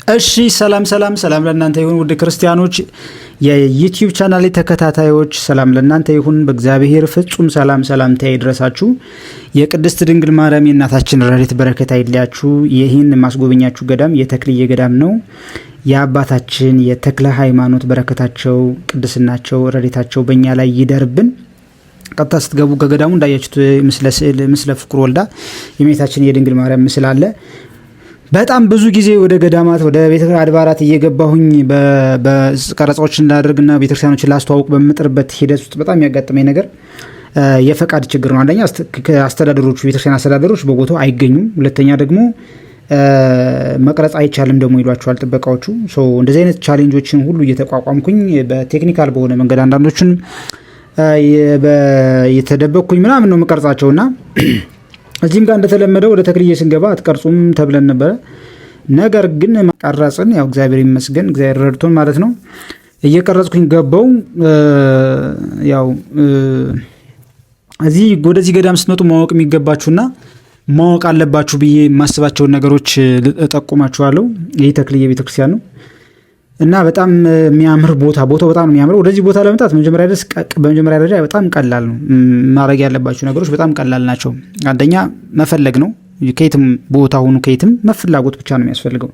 እሺ ሰላም ሰላም ሰላም ለእናንተ ይሁን ውድ ክርስቲያኖች የ YouTube ቻናሌ ተከታታዮች ሰላም ለእናንተ ይሁን። በእግዚአብሔር ፍጹም ሰላም ሰላምታ ይድረሳችሁ። የቅድስት ድንግል ማርያም የእናታችን ረድኤት በረከት አይለያችሁ። ይህን የማስጎበኛችሁ ገዳም የተክልዬ ገዳም ነው። የአባታችን የተክለ ሃይማኖት በረከታቸው፣ ቅድስናቸው፣ ረድኤታቸው በእኛ ላይ ይደርብን። ቀጥታ ስትገቡ ከገዳሙ እንዳያችሁት ምስለ ስዕል ምስለ ፍቁር ወልዳ የእመቤታችን የድንግል ማርያም ምስል አለ። በጣም ብዙ ጊዜ ወደ ገዳማት ወደ ቤተ አድባራት እየገባሁኝ በቀረጻዎች እንዳደርግና ቤተክርስቲያኖችን ላስተዋውቅ በምጥርበት ሂደት ውስጥ በጣም ያጋጠመኝ ነገር የፈቃድ ችግር ነው። አንደኛ አስተዳደሮቹ ቤተክርስቲያን አስተዳደሮች በቦታው አይገኙም። ሁለተኛ ደግሞ መቅረጽ አይቻልም ደግሞ ይሏቸዋል ጥበቃዎቹ። እንደዚህ አይነት challenge ኦችን ሁሉ እየተቋቋምኩኝ በ technical በሆነ መንገድ አንዳንዶችን የተደበቅኩኝ ምናምን ነው የምቀርጻቸውና እዚህም ጋር እንደተለመደው ወደ ተክልዬ ስንገባ አትቀርጹም ተብለን ነበረ። ነገር ግን ቀረጽን። ያው እግዚአብሔር ይመስገን እግዚአብሔር ረድቶን ማለት ነው። እየቀረጽኩኝ ገባው። ያው እዚህ ወደዚህ ገዳም ስትመጡ ማወቅ የሚገባችሁና ማወቅ አለባችሁ ብዬ የማስባቸውን ነገሮች እጠቁማችኋለሁ። ይህ ተክልዬ ቤተክርስቲያን ነው እና በጣም የሚያምር ቦታ ቦታው በጣም ነው የሚያምረው። ወደዚህ ቦታ ለመምጣት በመጀመሪያ ደረጃ በጣም ቀላል ነው። ማድረግ ያለባቸው ነገሮች በጣም ቀላል ናቸው። አንደኛ መፈለግ ነው። ከየትም ቦታ ሆኑ ከየትም መፍላጎት ብቻ ነው የሚያስፈልገው።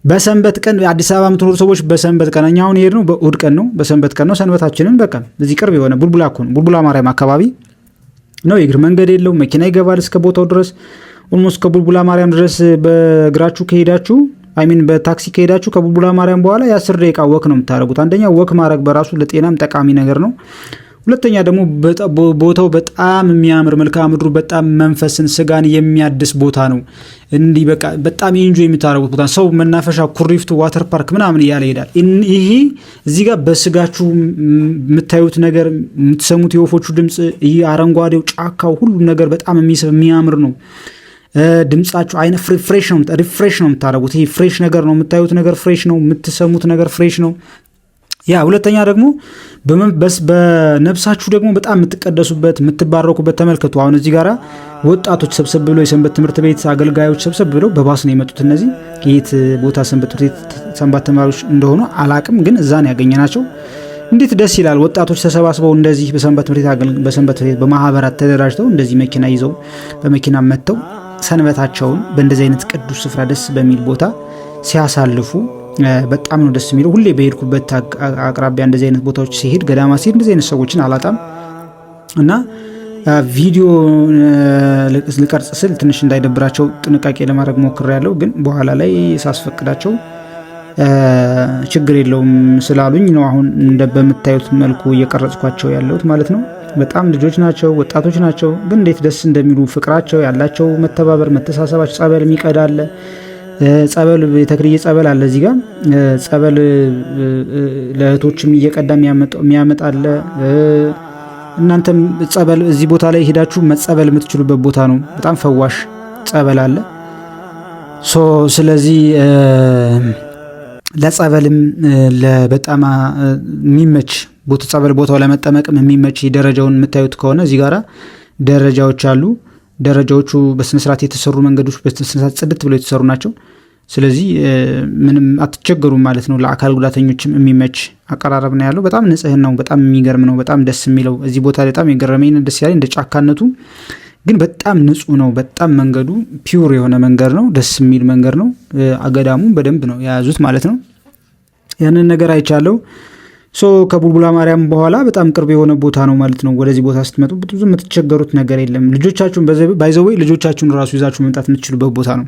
በሰንበት ቀን አዲስ አበባ የምትኖሩ ሰዎች በሰንበት ቀን፣ እኛ አሁን የሄድነው በእሑድ ቀን ነው፣ በሰንበት ቀን ነው። ሰንበታችንን በቃ እዚህ ቅርብ የሆነ ቡልቡላ እኮ ነው፣ ቡልቡላ ማርያም አካባቢ ነው። የእግር መንገድ የለው፣ መኪና ይገባል እስከ ቦታው ድረስ። Almost ከቡልቡላ ማርያም ድረስ በእግራችሁ ከሄዳችሁ፣ I mean በታክሲ ከሄዳችሁ ከቡልቡላ ማርያም በኋላ የ10 ደቂቃ walk ነው የምታደርጉት። አንደኛ walk ማድረግ በራሱ ለጤናም ጠቃሚ ነገር ነው። ሁለተኛ ደግሞ ቦታው በጣም የሚያምር፣ መልክዓ ምድሩ በጣም መንፈስን ስጋን የሚያድስ ቦታ ነው። እንዲህ በቃ በጣም enjoy የምታደርጉት ቦታ። ሰው መናፈሻ፣ ኩሪፍቱ፣ water park ምናምን እያለ ይሄዳል። ይሄ እዚህ ጋር በስጋችሁ የምታዩት ነገር፣ የምትሰሙት የወፎቹ ድምፅ፣ ይህ አረንጓዴው ጫካው፣ ሁሉም ነገር በጣም የሚስብ የሚያምር ነው። ድምጻችሁ አይነ fresh ነው፣ refresh ነው የምታደርጉት። ይሄ fresh ነገር ነው፣ የምታዩት ነገር fresh ነው፣ የምትሰሙት ነገር fresh ነው። ያ ሁለተኛ ደግሞ በነፍሳችሁ ደግሞ በጣም የምትቀደሱበት፣ የምትባረኩበት። ተመልከቱ። አሁን እዚህ ጋራ ወጣቶች ሰብሰብ ብለው፣ የሰንበት ትምህርት ቤት አገልጋዮች ሰብሰብ ብለው በባስ ነው የመጡት። እነዚህ የት ቦታ ሰንበት ትምህርት ቤት ሰንበት ተማሪዎች እንደሆኑ አላቅም፣ ግን እዛ ነው ያገኘናቸው። እንዴት ደስ ይላል! ወጣቶች ተሰባስበው እንደዚህ በሰንበት ትምህርት ቤት በማህበራት ተደራጅተው እንደዚህ መኪና ይዘው በመኪና መጥተው ሰንበታቸውን በእንደዚህ አይነት ቅዱስ ስፍራ ደስ በሚል ቦታ ሲያሳልፉ በጣም ነው ደስ የሚለው። ሁሌ በሄድኩበት አቅራቢያ እንደዚህ አይነት ቦታዎች ሲሄድ፣ ገዳማ ሲሄድ እንደዚህ አይነት ሰዎችን አላጣም እና ቪዲዮ ልቀርጽ ስል ትንሽ እንዳይደብራቸው ጥንቃቄ ለማድረግ ሞክሬያለሁ። ግን በኋላ ላይ ሳስፈቅዳቸው ችግር የለውም ስላሉኝ ነው አሁን እንደ በምታዩት መልኩ እየቀረጽኳቸው ያለሁት ማለት ነው። በጣም ልጆች ናቸው፣ ወጣቶች ናቸው። ግን እንዴት ደስ እንደሚሉ ፍቅራቸው፣ ያላቸው መተባበር፣ መተሳሰባቸው። ጸበል የሚቀዳ አለ። ጸበል የተክልዬ ጸበል አለ እዚህ ጋር፣ ጸበል ለእህቶችም እየቀዳ የሚያመጣ አለ። እናንተም ጸበል እዚህ ቦታ ላይ ሄዳችሁ መጸበል የምትችሉበት ቦታ ነው። በጣም ፈዋሽ ጸበል አለ። So ስለዚህ ለጸበልም በጣም የሚመች ቦታ፣ ጸበል ቦታው ለመጠመቅም የሚመች፣ ደረጃውን የምታዩት ከሆነ እዚህ ጋራ ደረጃዎች አሉ። ደረጃዎቹ በስነስርዓት የተሰሩ፣ መንገዶች በስነስርዓት ጽድት ብለው የተሰሩ ናቸው። ስለዚህ ምንም አትቸገሩም ማለት ነው። ለአካል ጉዳተኞችም የሚመች አቀራረብ ነው ያለው። በጣም ንጽህናው በጣም የሚገርም ነው። በጣም ደስ የሚለው እዚህ ቦታ ላይ በጣም የገረመኝ፣ ደስ ያለኝ እንደ ጫካነቱ ግን በጣም ንጹህ ነው። በጣም መንገዱ pure የሆነ መንገድ ነው። ደስ የሚል መንገድ ነው። አገዳሙ በደንብ ነው የያዙት ማለት ነው። ያንን ነገር አይቻለው። So ከቡልቡላ ማርያም በኋላ በጣም ቅርብ የሆነ ቦታ ነው ማለት ነው። ወደዚህ ቦታ ስትመጡ ብዙ የምትቸገሩት ነገር የለም። ልጆቻችሁን by the way ልጆቻችሁን ራሱ ይዛችሁ መምጣት የምትችሉበት ቦታ ነው።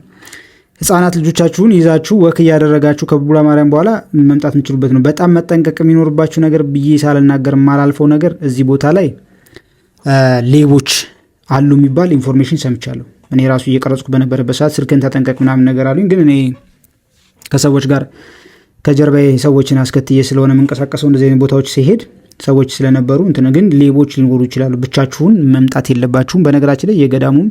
ህጻናት ልጆቻችሁን ይዛችሁ walk እያደረጋችሁ ከቡልቡላ ማርያም በኋላ መምጣት የምትችሉበት ነው። በጣም መጠንቀቅ የሚኖርባችሁ ነገር ብዬ ሳልናገር የማላልፈው ነገር እዚህ ቦታ ላይ ሌቦች አሉ የሚባል information ሰምቻለሁ። እኔ ራሱ እየቀረጽኩ በነበረበት ሰዓት ስልክን ተጠንቀቅ ምናምን ነገር አሉኝ። ግን እኔ ከሰዎች ጋር ከጀርባዬ ሰዎችን አስከትዬ ስለሆነ የምንቀሳቀሰው እንደዚህ አይነት ቦታዎች ሲሄድ ሰዎች ስለነበሩ እንትን፣ ግን ሌቦች ሊኖሩ ይችላሉ። ብቻችሁን መምጣት የለባችሁም። በነገራችን ላይ የገዳሙም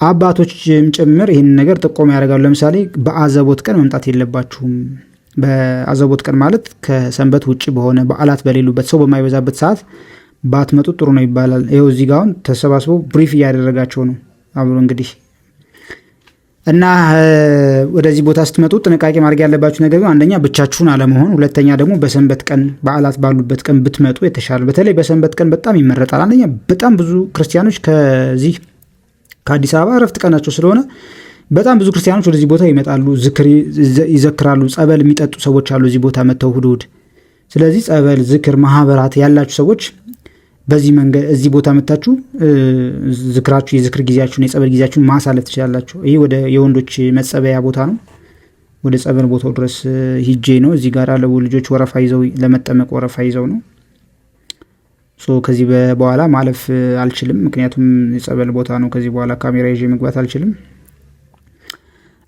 አባቶችም ጭምር ይህንን ነገር ጥቆማ ያደርጋሉ። ለምሳሌ በአዘቦት ቀን መምጣት የለባችሁም። በአዘቦት ቀን ማለት ከሰንበት ውጭ በሆነ፣ በዓላት በሌሉበት፣ ሰው በማይበዛበት ሰዓት ባትመጡ ጥሩ ነው ይባላል። ይኸው እዚህ ጋር አሁን ተሰባስበው brief እያደረጋቸው ነው አብሮ እንግዲህ። እና ወደዚህ ቦታ ስትመጡ ጥንቃቄ ማድረግ ያለባችሁ ነገር ግን አንደኛ ብቻችሁን አለመሆን፣ ሁለተኛ ደግሞ በሰንበት ቀን በዓላት ባሉበት ቀን ብትመጡ የተሻለ፣ በተለይ በሰንበት ቀን በጣም ይመረጣል። አንደኛ በጣም ብዙ ክርስቲያኖች ከዚህ ከአዲስ አበባ እረፍት ቀናቸው ስለሆነ በጣም ብዙ ክርስቲያኖች ወደዚህ ቦታ ይመጣሉ፣ ዝክር ይዘክራሉ፣ ጸበል የሚጠጡ ሰዎች አሉ እዚህ ቦታ መጥተው እሑድ እሑድ። ስለዚህ ጸበል፣ ዝክር፣ ማህበራት ያላችሁ ሰዎች በዚህ መንገድ እዚህ ቦታ መታችሁ ዝክራችሁ የዝክር ጊዜያችሁን የጸበል ጊዜያችሁን ማሳለፍ ትችላላችሁ። ይህ ወደ የወንዶች መጸበያ ቦታ ነው። ወደ ጸበል ቦታው ድረስ ሂጄ ነው። እዚህ ጋር ለው ልጆች ወረፋ ይዘው ለመጠመቅ ወረፋ ይዘው ነው። So ከዚህ በኋላ ማለፍ አልችልም፣ ምክንያቱም የጸበል ቦታ ነው። ከዚህ በኋላ ካሜራ ይዤ መግባት አልችልም።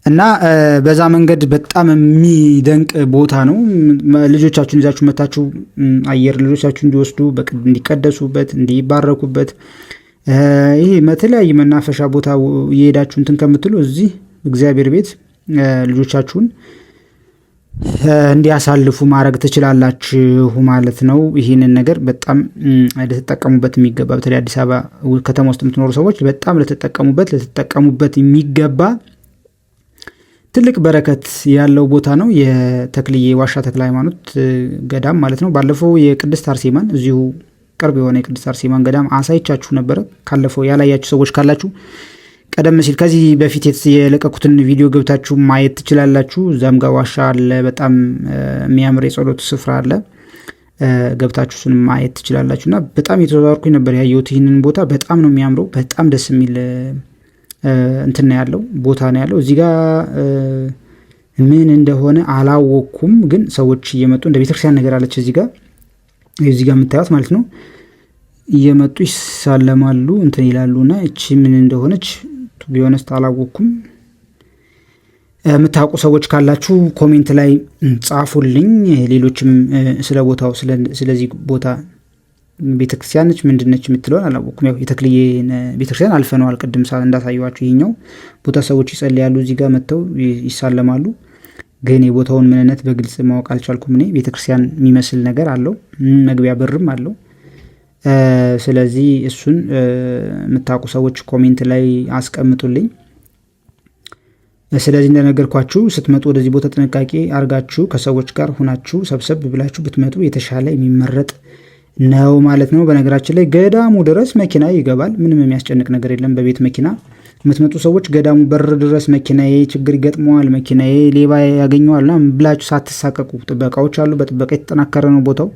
እና በዛ መንገድ በጣም የሚደንቅ ቦታ ነው። ልጆቻችሁን ይዛችሁ መታችሁ አየር ልጆቻችሁ እንዲወስዱ፣ እንዲቀደሱበት፣ እንዲባረኩበት፣ ይሄ በተለያየ መናፈሻ ቦታ እየሄዳችሁ እንትን ከምትሉ እዚህ እግዚአብሔር ቤት ልጆቻችሁን እንዲያሳልፉ ማድረግ ትችላላችሁ ማለት ነው። ይህንን ነገር በጣም ልትጠቀሙበት የሚገባ፣ በተለይ አዲስ አበባ ከተማ ውስጥ የምትኖሩ ሰዎች በጣም ልትጠቀሙበት የሚገባ ትልቅ በረከት ያለው ቦታ ነው። የተክልዬ ዋሻ ተክለ ሃይማኖት ገዳም ማለት ነው። ባለፈው የቅድስት አርሴማን፣ እዚሁ ቅርብ የሆነ የቅድስት አርሴማን ገዳም አሳይቻችሁ ነበረ። ካለፈው ያላያችሁ ሰዎች ካላችሁ ቀደም ሲል ከዚህ በፊት የለቀኩትን ቪዲዮ ገብታችሁ ማየት ትችላላችሁ። እዛም ጋር ዋሻ አለ፣ በጣም የሚያምር የጸሎት ስፍራ አለ። ገብታችሁ እሱን ማየት ትችላላችሁ። እና በጣም የተዘዋወርኩኝ ነበር ያየሁት ይህንን ቦታ። በጣም ነው የሚያምረው። በጣም ደስ የሚል እንትን ነው ያለው፣ ቦታ ነው ያለው። እዚህ ጋር ምን እንደሆነ አላወቅኩም፣ ግን ሰዎች እየመጡ እንደ ቤተክርስቲያን ነገር አለች እዚህ ጋር የምታዩት ማለት ነው። እየመጡ ይሳለማሉ፣ እንትን ይላሉ። እና እቺ ምን እንደሆነች to be honest አላወቅኩም። የምታውቁ ሰዎች ካላችሁ comment ላይ ጻፉልኝ። ሌሎችም ስለ ቦታው፣ ስለዚህ ቦታ ቤተክርስቲያን ነች ምንድነች የምትለውን አላወቅኩም። ያው የተክልዬን ቤተክርስቲያን አልፈነዋል ቅድም እንዳሳየኋችሁ። ይሄኛው ቦታ ሰዎች ይጸልያሉ፣ እዚህ ጋር መጥተው ይሳለማሉ። ግን የቦታውን ምንነት በግልጽ ማወቅ አልቻልኩም። እኔ ቤተክርስቲያን የሚመስል ነገር አለው፣ መግቢያ በርም አለው። ስለዚህ እሱን የምታውቁ ሰዎች comment ላይ አስቀምጡልኝ። ስለዚህ እንደነገርኳችሁ ስትመጡ ወደዚህ ቦታ ጥንቃቄ አድርጋችሁ ከሰዎች ጋር ሁናችሁ ሰብሰብ ብላችሁ ብትመጡ የተሻለ የሚመረጥ ነው ማለት ነው። በነገራችን ላይ ገዳሙ ድረስ መኪና ይገባል። ምንም የሚያስጨንቅ ነገር የለም። በቤት መኪና የምትመጡ ሰዎች ገዳሙ በር ድረስ መኪናዬ ችግር ይገጥመዋል፣ መኪናዬ ሌባ ያገኘዋል ብላችሁ ሳትሳቀቁ ጥበቃዎች አሉ። በጥበቃ የተጠናከረ ነው ቦታው።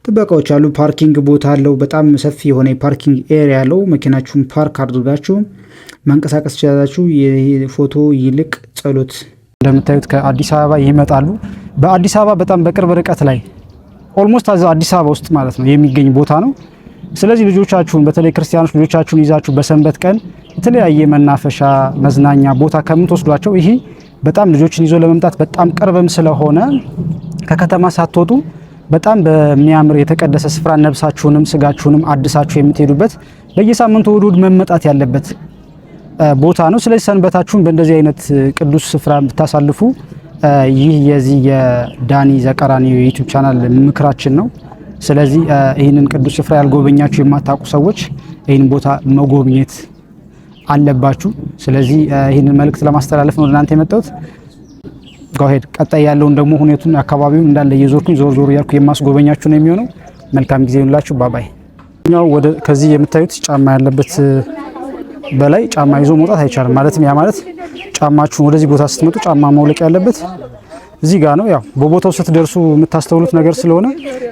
ጥበቃዎች አሉ። Parking ቦታ አለው። በጣም ሰፊ የሆነ የ parking area አለው። መኪናችሁን ፓርክ አድርጋችሁ መንቀሳቀስ ትችላላችሁ። የፎቶ ይልቅ ጸሎት። እንደምታዩት ከአዲስ አበባ ይመጣሉ። በአዲስ አበባ በጣም በቅርብ ርቀት ላይ፣ almost አዲስ አበባ ውስጥ ማለት ነው፣ የሚገኝ ቦታ ነው። ስለዚህ ልጆቻችሁን፣ በተለይ ክርስቲያኖች ልጆቻችሁን ይዛችሁ በሰንበት ቀን የተለያየ መናፈሻ መዝናኛ ቦታ ከምትወስዷቸው ይሄ በጣም ልጆችን ይዞ ለመምጣት በጣም ቅርብም ስለሆነ ከከተማ ሳትወጡ በጣም በሚያምር የተቀደሰ ስፍራ ነብሳችሁንም ስጋችሁንም አድሳችሁ የምትሄዱበት፣ በየሳምንቱ እሁድ እሁድ መመጣት ያለበት ቦታ ነው። ስለዚህ ሰንበታችሁን በእንደዚህ አይነት ቅዱስ ስፍራ ብታሳልፉ ይህ የዚህ የዳኒ ዘቀራኒዮ የ YouTube channel ምክራችን ነው። ስለዚህ ይህንን ቅዱስ ስፍራ ያልጎበኛችሁ፣ የማታውቁ ሰዎች ይህንን ቦታ መጎብኘት አለባችሁ። ስለዚህ ይህንን መልእክት ለማስተላለፍ ነው እናንተ የመጣሁት። Go ahead፣ ቀጣይ ያለውን ደግሞ ሁኔቱን አካባቢውን እንዳለ እየዞርኩኝ ዞር ዞር እያልኩ የማስጎበኛችሁ ነው የሚሆነው። መልካም ጊዜ ይሁንላችሁ። Bye bye። ወደ ከዚህ የምታዩት ጫማ ያለበት በላይ ጫማ ይዞ መውጣት አይቻልም። ማለትም ያ ማለት ጫማችሁን ወደዚህ ቦታ ስትመጡ ጫማ መውለቅ ያለበት እዚህ ጋር ነው። ያው በቦታው ስትደርሱ የምታስተውሉት ነገር ስለሆነ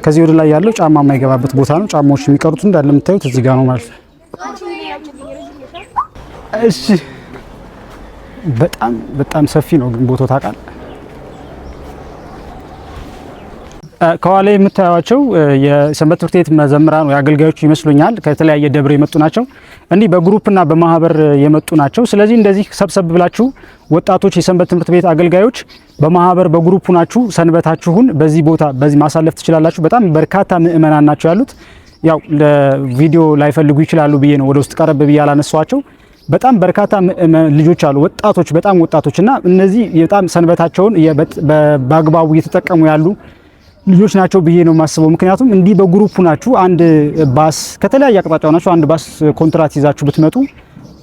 ከዚህ ወደ ላይ ያለው ጫማ የማይገባበት ቦታ ነው። ጫማዎች የሚቀሩት እንዳለ የምታዩት እዚህ ጋር ነው ማለት ነው። እሺ፣ በጣም በጣም ሰፊ ነው ግን ቦታው ታውቃለህ። ከኋላ የምታዩቸው የሰንበት ትምህርት ቤት መዘምራን ወይ አገልጋዮች ይመስሉኛል። ከተለያየ ደብር የመጡ ናቸው። እንዲህ በ group ና በማህበር የመጡ ናቸው። ስለዚህ እንደዚህ ሰብሰብ ብላችሁ ወጣቶች፣ የሰንበት ትምህርት ቤት አገልጋዮች በማህበር በ group ናችሁ ሰንበታችሁን በዚህ ቦታ በዚህ ማሳለፍ ትችላላችሁ። በጣም በርካታ ምእመናን ናቸው ያሉት። ያው ለቪዲዮ ላይፈልጉ ይችላሉ ብዬ ነው ወደ ውስጥ ቀረብ ብዬ ያላነሷቸው። በጣም በርካታ ልጆች አሉ፣ ወጣቶች፣ በጣም ወጣቶች። እና እነዚህ በጣም ሰንበታቸውን በአግባቡ እየተጠቀሙ ያሉ ልጆች ናቸው ብዬ ነው የማስበው። ምክንያቱም እንዲህ በ group ናችሁ አንድ ባስ፣ ከተለያየ አቅጣጫ ናችሁ አንድ ባስ ኮንትራት ይዛችሁ ብትመጡ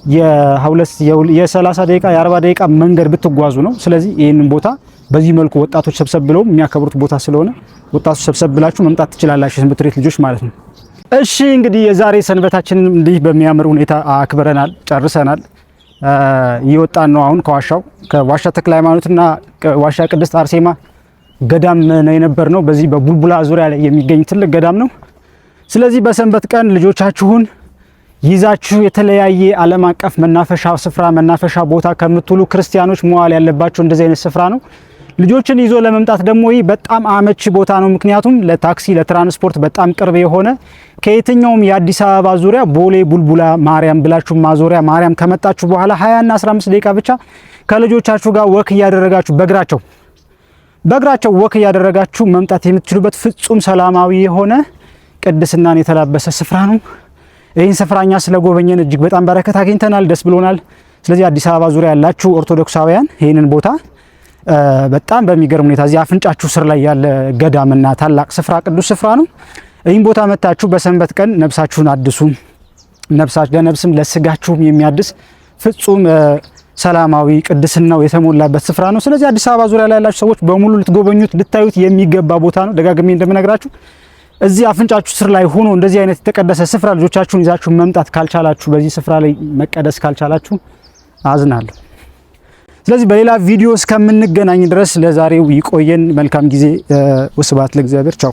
የ30 ደቂቃ የ40 ደቂቃ መንገድ ብትጓዙ ነው። ስለዚህ ይህንን ቦታ በዚህ መልኩ ወጣቶች ሰብሰብ ብለው የሚያከብሩት ቦታ ስለሆነ ወጣቶች ሰብሰብ ብላችሁ መምጣት ትችላላችሁ፣ የሰንበት ትምህርት ቤት ልጆች ማለት ነው። እሺ እንግዲህ የዛሬ ሰንበታችንን እንዲህ በሚያምር ሁኔታ አክብረናል፣ ጨርሰናል። እየወጣን ነው አሁን ከዋሻው፣ ከዋሻ ተክለ ሃይማኖትና ዋሻ ቅድስት አርሴማ ገዳም ነው የነበር ነው። በዚህ በቡልቡላ ዙሪያ ላይ የሚገኝ ትልቅ ገዳም ነው። ስለዚህ በሰንበት ቀን ልጆቻችሁን ይዛችሁ የተለያየ ዓለም አቀፍ መናፈሻ ስፍራ፣ መናፈሻ ቦታ ከምትውሉ ክርስቲያኖች መዋል ያለባቸው እንደዚህ አይነት ስፍራ ነው። ልጆችን ይዞ ለመምጣት ደግሞ ይህ በጣም አመቺ ቦታ ነው። ምክንያቱም ለታክሲ ለትራንስፖርት በጣም ቅርብ የሆነ፣ ከየትኛውም የአዲስ አበባ ዙሪያ ቦሌ ቡልቡላ ማርያም ብላችሁ ማዞሪያ ማርያም ከመጣችሁ በኋላ 20 እና 15 ደቂቃ ብቻ ከልጆቻችሁ ጋር walk እያደረጋችሁ፣ በእግራቸው walk እያደረጋችሁ መምጣት የምትችሉበት ፍጹም ሰላማዊ የሆነ ቅድስናን የተላበሰ ስፍራ ነው። ይህን ስፍራ እኛ ስለጎበኘን እጅግ በጣም በረከት አግኝተናል፣ ደስ ብሎናል። ስለዚህ አዲስ አበባ ዙሪያ ያላችሁ ኦርቶዶክሳውያን ይህንን ቦታ በጣም በሚገርም ሁኔታ እዚህ አፍንጫችሁ ስር ላይ ያለ ገዳምና ታላቅ ስፍራ፣ ቅዱስ ስፍራ ነው። ይህን ቦታ መታችሁ በሰንበት ቀን ነፍሳችሁን አድሱ። ነፍሳችሁ ለነፍስም ለስጋችሁም የሚያድስ ፍጹም ሰላማዊ ቅድስናው የተሞላበት ስፍራ ነው። ስለዚህ አዲስ አበባ ዙሪያ ላይ ያላችሁ ሰዎች በሙሉ ልትጎበኙት፣ ልታዩት የሚገባ ቦታ ነው። ደጋግሜ እንደምነግራችሁ እዚህ አፍንጫችሁ ስር ላይ ሆኖ እንደዚህ አይነት የተቀደሰ ስፍራ ልጆቻችሁን ይዛችሁ መምጣት ካልቻላችሁ፣ በዚህ ስፍራ ላይ መቀደስ ካልቻላችሁ አዝናለሁ። ስለዚህ በሌላ ቪዲዮ እስከምንገናኝ ድረስ ለዛሬው ይቆየን። መልካም ጊዜ። ወስብሐት ለእግዚአብሔር። ቻው።